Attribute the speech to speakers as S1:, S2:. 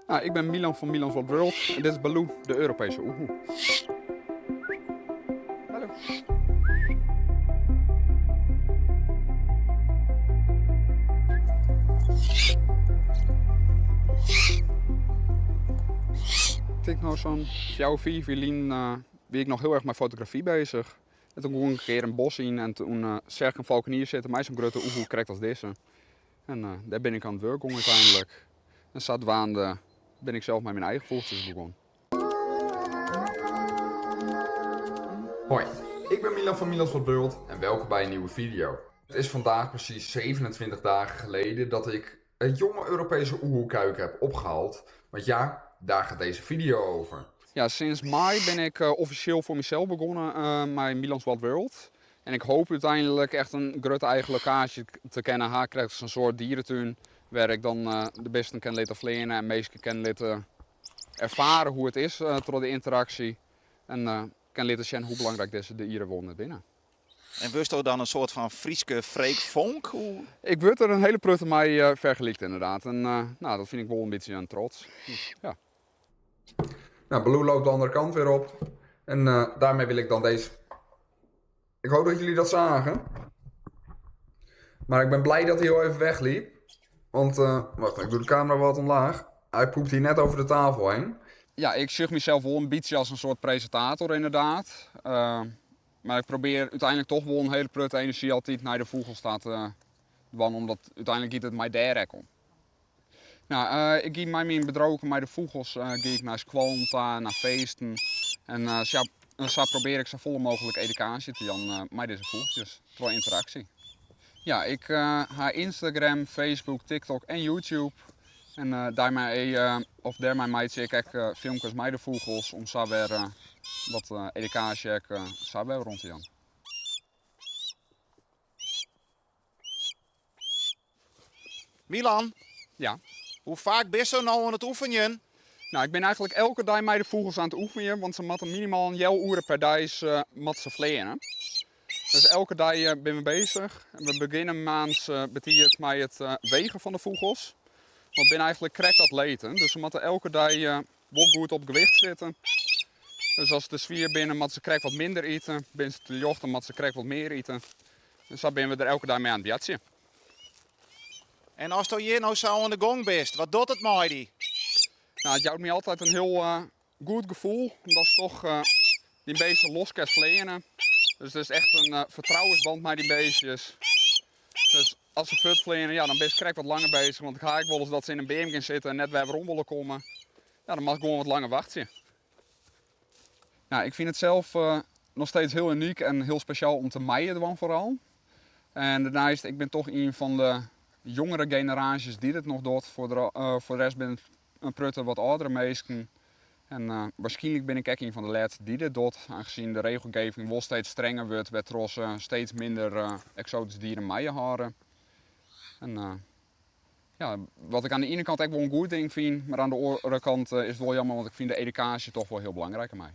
S1: Nou, ik ben Milan van Milan's Wild World en dit is Baloo, de Europese oehoe. Hallo. Ik tink no sa'n fjouwer, fiif jier lyn wie ik noch hiel erch mei fotografy bezich. En toen gie ik in kear in bos yn en toen seach ik in falkenier sitten mei sa'n grutte oehoe krekt as dizze. En dêr bin ik oan it wurk gong úteinlik. En sadwaande bin ik sels mei myn eigen fûgeltsjes begûn. Hoi, ik ben Milan van Milan's Wild World en welkom bij een nieuwe video. Het is vandaag precies 27 dagen geleden dat ik het jonge Europese oehoekuiken heb opgehaald. Want ja, daar gaat deze video over. Ja, sinds mei ben ik offisjeel foar mysels begûn mei Milan's Wild World. En ik hoop úteinlik echt in grutte eigen lokaasje te kennen ha, krekt as in soart dieretún, wêr ik dan de bisten kin litte fleane en minsken kin litte erfare hoe it is troch de ynteraksje en kin litte sjen hoe belangryk dizze dieren wol net binne.
S2: En wurdsto dan in soart fan Fryske Freek Vonk? Hoe?
S1: Ik wurd der in hiele protte mei fergelykt inderdaad en nou, dat fyn ik wol in bytsje in trots. Dus, ja. Nou, Baloo loopt de andere kant weer op. En daarmee wil ik dan deze... Ik hoop dat jullie dat zagen. Maar ik ben blij dat hij heel even wegliep. Want, wacht, ik doe de camera wat omlaag. Hij poept hier net over de tafel heen. Ja, ik sjoch mysels wol in bytsje as in soart presintator inderdaad. Mar ik probearje úteinlik toch wol in hiele protte enerzjy altyd nei de fûgels ta te dwaan, omdat úteinlik giet it my dêr ek om. Nou, ik gie mei myn bedriuwke mei de fûgels gie ik nei skoallen ta, nei feesten. En ja, sa probearje ik safolle mooglik edukaasje te jaan mei dizze fûgeltsjes, troch ynteraksje. Ja, ik ha Instagram, Facebook, TikTok en YouTube. En dêrmei, of dêrmei meitsje ik ek filmkes mei de fûgels om sa wer wat edukaasje ek sa wer rûn te jaan.
S2: Milan?
S1: Ja?
S2: Hoe faak bisto no oan it oefenjen?
S1: Nou, ik bin eigentlik elke dei mei de fûgels oan it oefenjen, want se moatte minimaal in healoere per dei moatte se fleane. Dus elke dei binne we bezich. We begjinne moarns betiid mei it wegen fan de fûgels. Want it binne eigentlik krekt atleten, dus se moatte elke dei wol goed op gewicht sitte. Dus as se te swier binne, moatte se krekt wat minder ite. Binne se te ljocht, dan moatte se krekt wat mear ite. En sa binne we der elke dei mei oan it boartsjen.
S2: En asto hjir no sa oan de gong bist, wat docht it mei dy?
S1: Nou, it jout my altyd in hiel goed gefoel, omdatst toch dyn beesten los kinst fleane. Dus it is echt in fertrouwensband mei dyn beestjes. Dus as se fuort fleane, ja, dan bist krekt wat langer bezich, want ik ha ek wolris dat se yn in beam gean sitte en net wer werom wolle komme. Ja, dan moatst gewoan wat langer wachtsje. Nou, ik fyn it sels noch steeds hiel unyk en hiel spesjaal om te meien dwaan foaral. En dêrneist, ik bin toch ien fan de jongere generaasjes dy't it noch docht. Foar de, foar de rest binne it in protte wat âldere minsken. En waarskynlik bin ik ek ien fan de lêste dy't dit docht, aangezien de regelgeving wol steeds strenger wurdt, wêrtroch se steeds minder eksoatyske dieren meie hâlde. En ja, wat ik oan de iene kant ek wol in goed ding fyn, mar oan de oare kant is it wol jammer, want ik fyn de edukaasje toch wol hiel belangryk mei.